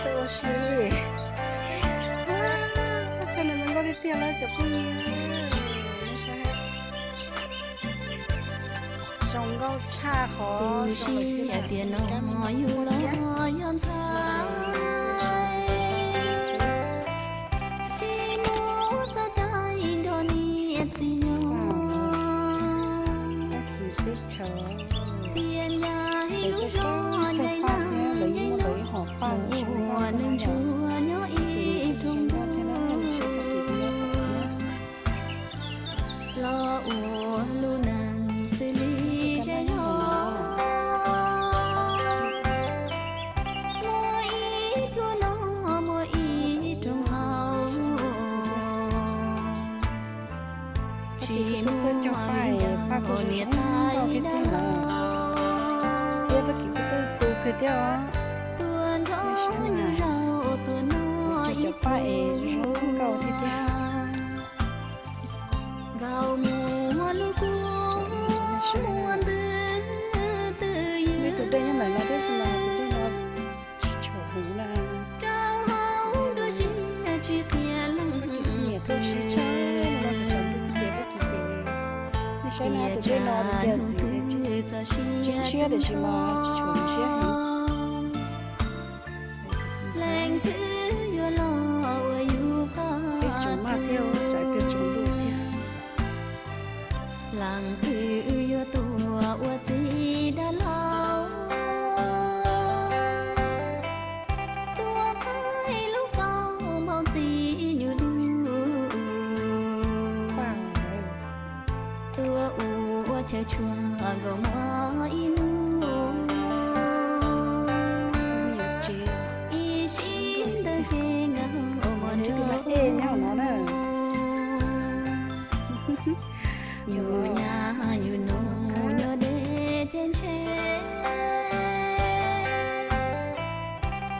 Tuaj ua si li. Teb chaws no zoo nkauj tiag tiag lawm cov phooj ywg. Zoo nkauj tshaj qhov tias no yus los yog ntxhais, tsis muaj txoj cai nrog niam txiv nyob. Tias ncaim lub zos ncaim leej nce mus ua neeg tshuav nyob ib rooj ntuj. Los ua lub neej xws li zej zog, muaj ib pluag noj muaj ib rooj haus. Tsis muaj viv ncaus niam tais dab laug, thiab txoj kev kuj txawj tu kawg thiab os. Tuaj nrog nyuj zaub tuaj noj ib pluag. Nkauj mus muaj lub kua muaj ntws twj ywm. Rau hauv dua si tsis qhia leej twg. Tias hnub twg txoj sia tu nrho, leej twg yuav los ua yus qhov twg, leej twg yuav tuaj ua txiv dab laug, tuaj qhaib lub kaus npau ntxiv nyuj dub, tuaj ua chaw tshuab nkaus muaj ib hnub, ib sij ntawd kev nkaus muaj nrog. Yus nyab yus nus nyob deb ces ntshe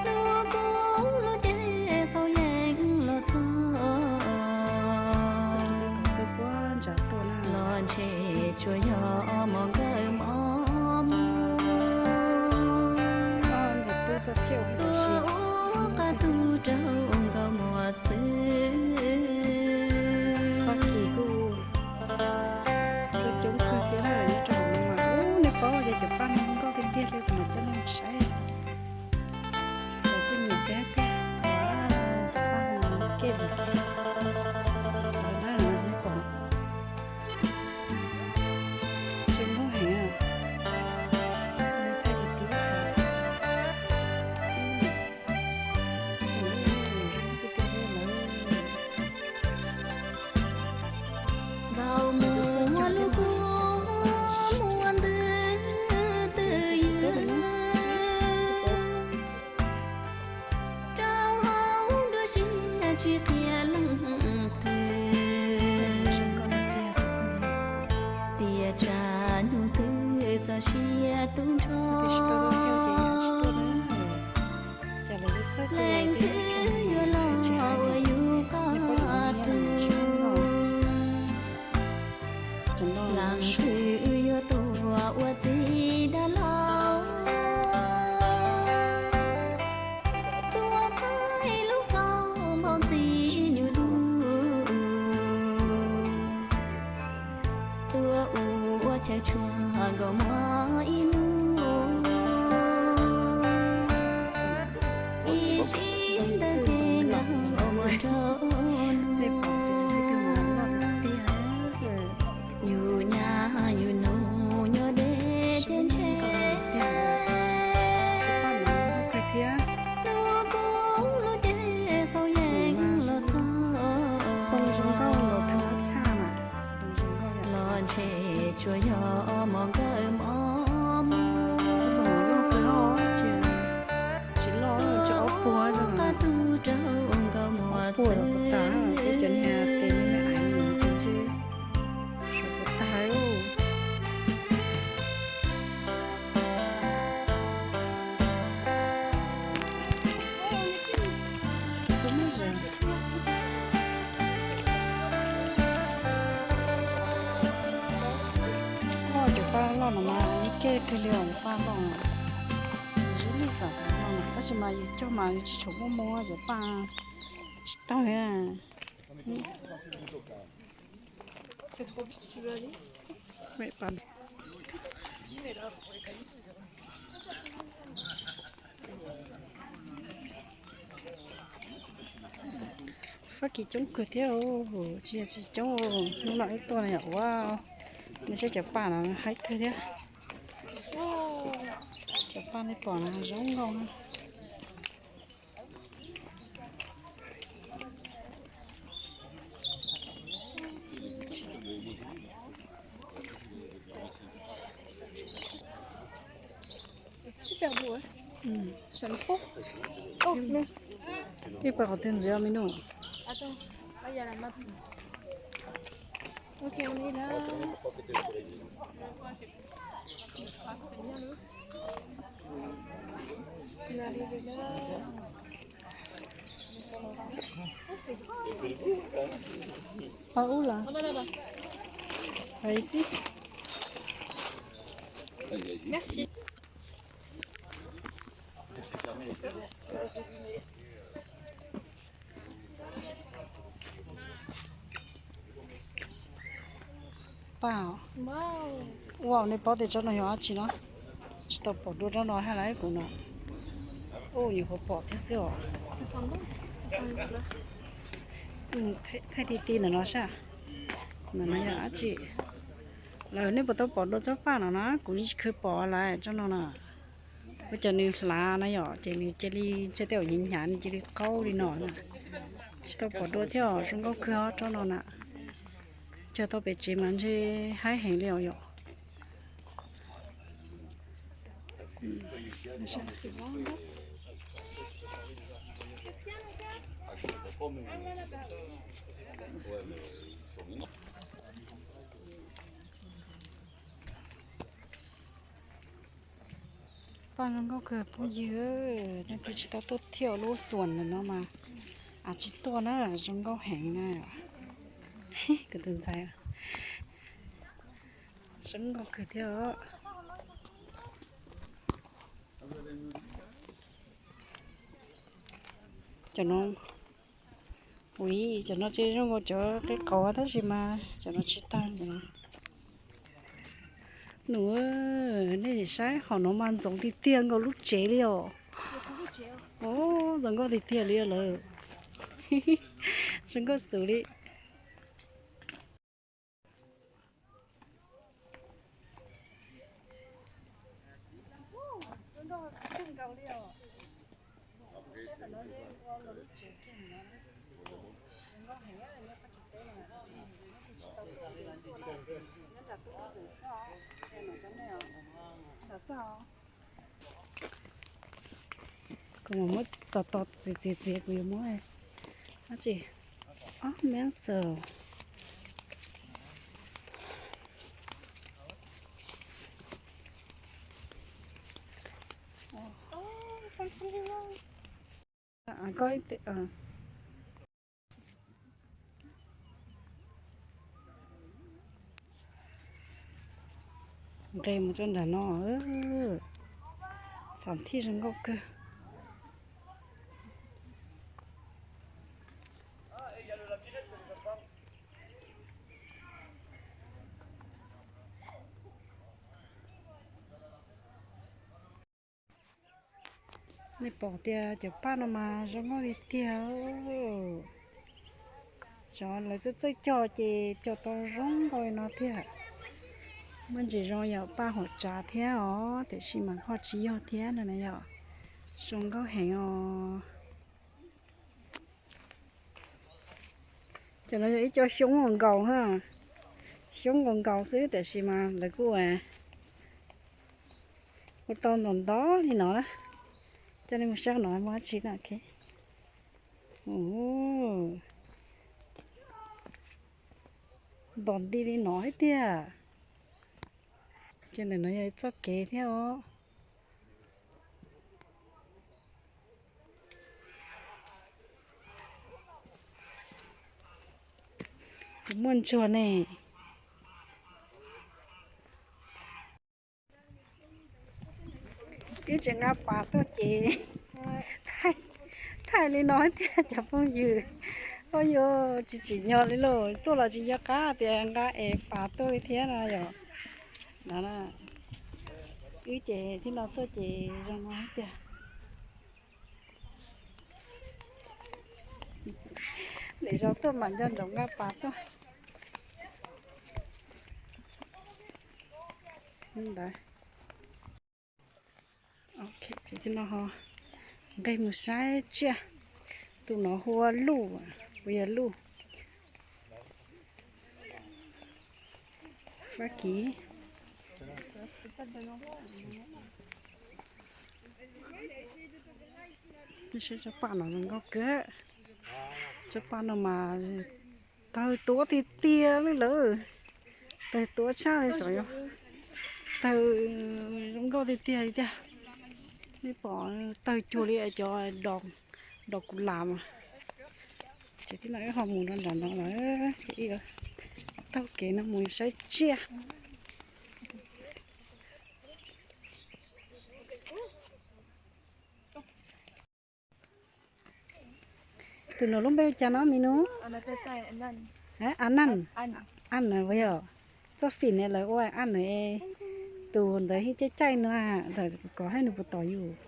hnub kub lub caij qaum yeej los txog. Los ntshe tsuas yog mos nkawd mos muag, tuaj ua qab tu rau nkauj muam xwb. Fab Kis kuj tuaj coob kawg thiab na, nyob rau hauv no mas, nej paub ces cov paj no nkauj tiag tiag li, kuv mam coj nej mus saib. Cov kuj nyiam tiag tiag, cov paj no kej li, cov dab no nej pom, tseem muaj heev, thaij tib tib xwb. Nkauj muam lub kua muaj ntws twj ywm, rau hauv dua si tsis qhia leej twg. Tias tsam hnub twg txoj sia tu nrho, leej twg yuav los ua yus qhov twg, leej twg yuav tuaj ua txiv dab laug, tuaj qhaib lub kaus npau ntxiv nyuj dub, tuaj ua chaw tshuab nkaus muaj ib hnub, ib sij ntawd kev nkaus muaj nrog. Yus nyab yus nus nyob deb ces ntshe hnub kub lub caij qaum yeej los txog. Los ntshe tsuas yog mos nkawd mos muag, ua qab tu rau nkauj muam xwb. Cov paj loj no mas kej kawg li os, paj loj. Tab sis mas yus cog mas yus tsis tshua muaj moo, cov paj tsis tau. Fab Kis coob kawg thiab, tsis yog tsis coob, hnub no wb tuaj no yog ua, nej saib cov paj no haib kawg thiab. Cov paj nej pom no zoo nkauj. C'est super beau, hein. J'aime trop. Oh, merci. Ib puas qhov twg ntxiv me nus? Attends. Ah, il y a la map. Ok, on est là. On arrive là. Oh, c'est grand. Par où là? On va là-bas. Par ici. Merci. Paj, ua nej paub tias tsob no yog dab tsi no? Tsis tau pom dua tsob no hab lawm kuv no. Ua nyuam qhuav pom thiab xwb os. Thaij ti ti ntawm no sab. Ntawm no yog dab tsi? Lawv nej puas tau pom dua tsob paj no na? Kuv yeej tsis kheev pom lawm tsob no na. Ua cas nws hlav na yom, ces nws cia li ntshe tej zaum hnyav hnyav nws cia li qaub li no na. Tsis tau pom dua thiab os, zoo nkauj kawg os tsob no na. Cog tau pem tsev mas ntshe haib heev li os yom. Paj zoo nkauj kawg phooj ywg, leej twg tsis tau tuaj thiab lub xuas ntawm no mas, a tsis tuaj na, zoo nkauj heev na. Kuv tus ntxhais, zoo nkauj kawg thiab os. Cov no, ui, cov no ces zoo nkaus cov qe qaus tab sis mas cov no tsis tag no. Nus, nej saib hom no mas ntxoov tiag tiag nkaus lub tsev li os. Ntxoov nkauj tiag tiag li lawm. Zoo nkauj xwb li. Kuv mam muab tos tos txiav txiav txiav kuv yuav muab dab tsi. Ob mev xwm. Nqes mus rau nram no, xam thij zoo nkauj kawg. Nej pom tias cov paj no mas zoo nkauj tiag tiag. Xyov lawv txawj txawj cog ces cog tau zoo nkauj li no tiag. Muaj ntsis zoo yog paj huam tsav thiab os, tiam sis mas ho tsis yog thiab no na yom. Zoo nkauj heev os. Cov no yog ib co xyoob nkaus nkaus, xyoob nkaus nkaus xwb tiam sis mas lawv kuj ua tau ntau ntau li no na. Coj nej mus saib no muaj dab tsi na. Nto nti li no thiab tiag. Ces ntawm no yog ib txoj kev thiab os. Kuv muaj ntsuag ne. Tseem nqa pas tuaj ces thaij li no thiab cov phooj ywg. Ua yuav tsis tsim nyog li lauj, tuaj los tsis nco qab tias nqa es pas tuaj li thiab no yom. No, wb ces thiab no tuaj ces zoo no tiag. Lwm zaus tuaj mam nco ntsoov nqa pas tuaj. Ntawd. Ok, ces no ho nqis mus saib tsiaj. Tus no hu ua luj, kuv yog luj. Fab Kis. Saib tsob paj no zoo nkauj kawg. Tsob paj no mas tawg tuab tiag tiag li lawm. Tawg tuab tshaj li saum yog. Tawg zoo nkauj tiag tiag li tiag. Nej pom tawg cuag li cov dos, dos kuv lam mas. Ces tib no wb ho mus rau nram no lawm ces wb taug kev no mus saib tsiaj. Tus no lub npe ua cas no me nus? Anaj. Anaj yog txoj fim ne lawv ua Anaj. Tus ntawd yeej caij caij no, ntawm kov hais nws puas tom yus.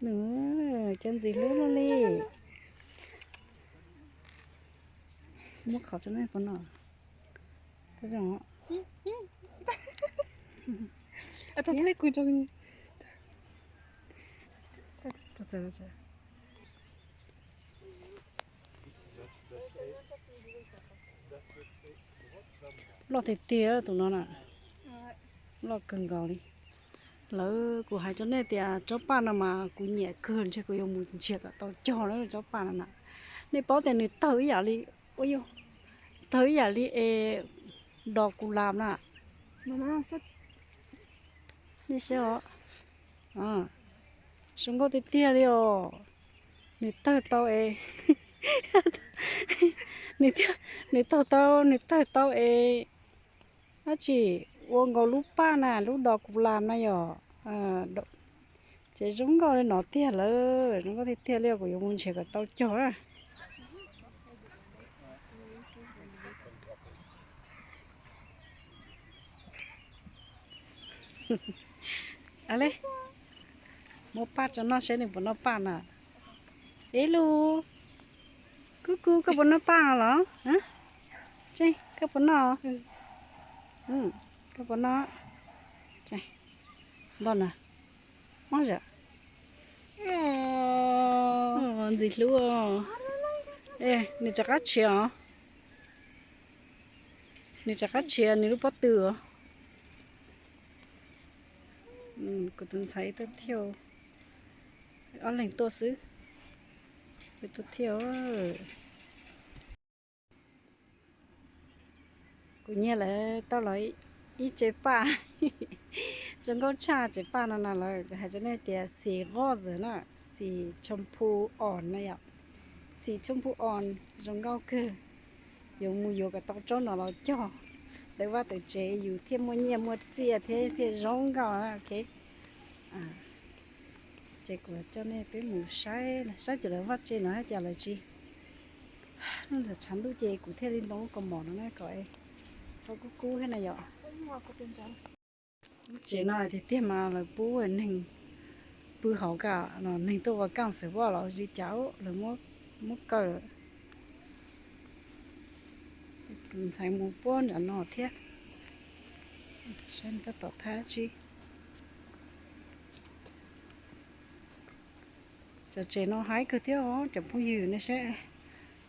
Nws cov ntxim hlub luaj li. Muab qhov tso nej puas noj? Loj tiag tiag tus no na. Loj kawg nkaus li. Lawv, kuv hais rau nej tias tsob paj no mas kuv nyiam kawg, ntshe kuv yuav mus nrhiav kom tau cog na tsob paj no na. Nej paub tias nws tawg ib yam li, ua yog, tawg ib yam li es dos kuv lam na. Nej saib os. Zoo nkauj tiag tiag li os. Nws tawg tau es, nws, nws tawg tau, nws tawg tau es dab tsi ua nkaus lub paj na, lub dos kuv lam na yom. Ces zoo nkauj li no tiag lawm, zoo nkauj tiag tiag li, kuv yuav mus nrhiav kom tau cog na. A le, muab paj tso noj seb nws puas noj paj na. Ib lus, Kub Kub, koj puas noj paj no los? Tseej, koj puas noj? Koj puas noj? Tseej, nto na. Mob zam. Ntxim hlub os. Nws rov qab tshiav os. Nws rov qab tshiav nws lub pob tw os. Kuv tus ntxhais tuaj thiaj, ob leeg tuaj xwb. Tuaj thiaj. Kuv nyiag lawv tau los ib tsev paj zoo nkauj tshaj. Tsev paj no na lawv hais rau nej tias xim rose na, xim tshooj phu os na yom, xim tshooj phu os zoo nkauj kawg. Yuav mus yuav kom tau tsob no los cog, lawv vaj tawm tsev yus thiaj muaj nyiaj muaj txiaj thiab thiaj zoo nkauj na. Ok, ces kuv coj nej peb mus saib saib ces lawv vaj tse no cas lawv tsis, tshav ntuj ces kuv thiaj li ntoo kaus mom no na kom txhob kub kub thiab na yom. Tsev no tiag tiag mas lawv pub neeg pw hauv kam los neeg tuaj ua kaaj xwm vaj los li cas lawv muab kaw. Ntxhais mus puab nram no thiab, saib tab tom thab tsi. Cov tsev no haib kawg thiab os cov phooj ywg, nej saib,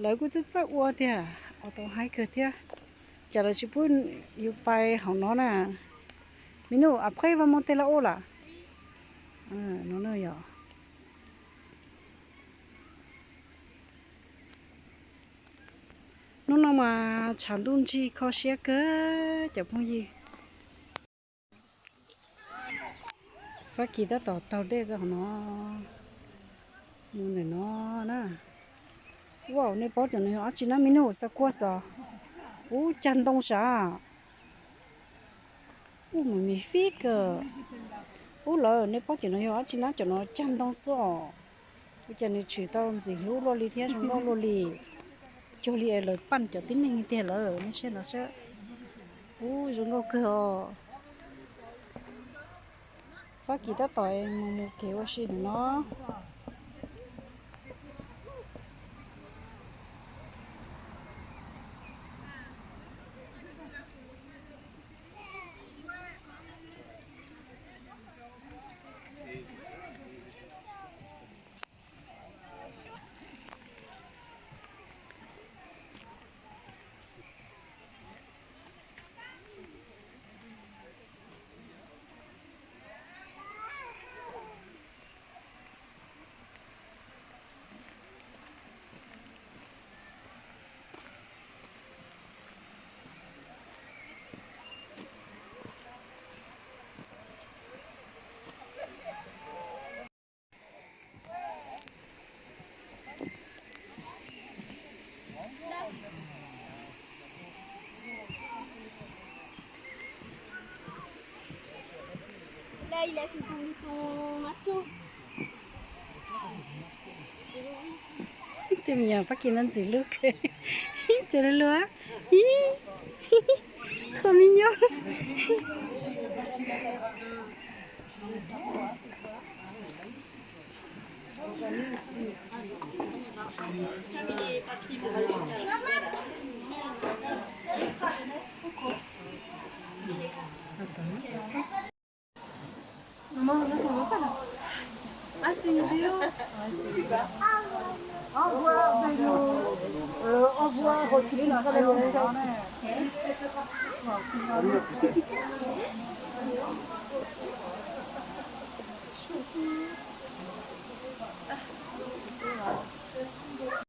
lawv kuj txawj txawj ua tiag, ua tau haib kawg thiab. Cas lawv tsis pub yus pais hauv no na? Mi nus, après vamos tela ula. No na yom. Hnub no mas tshav ntuj nrig kho siab kawg cov phooj ywg. Fab Kis tab tom taug dej txog hauv no, mus ntawm no na. Ua, nej paub cov no yog dab tsi na mi nus, xa kua xos. Ub, cag ntoo sav. Ub, mas mis fib kawg. Ub lawm, nej paub cov no yog dab tsi na? Cov no cag ntoo xwb os. Ua cas nws tshwm tau ntxim hlub luaj li thiab zoo nkauj luaj li. Cuag li es lawv paj cov tib neeg tiag lawm, nej saib no saib. Ub, zoo nkauj kawg os. Fab Kis tab tom mus mus kev ua si ntawm no. Tej me nyuam Fab Kis no ntxim hlub kawg. Ces luag luag, ib, kho me nyuam. Au revoir, Beno. Euh, au revoir, Rotary.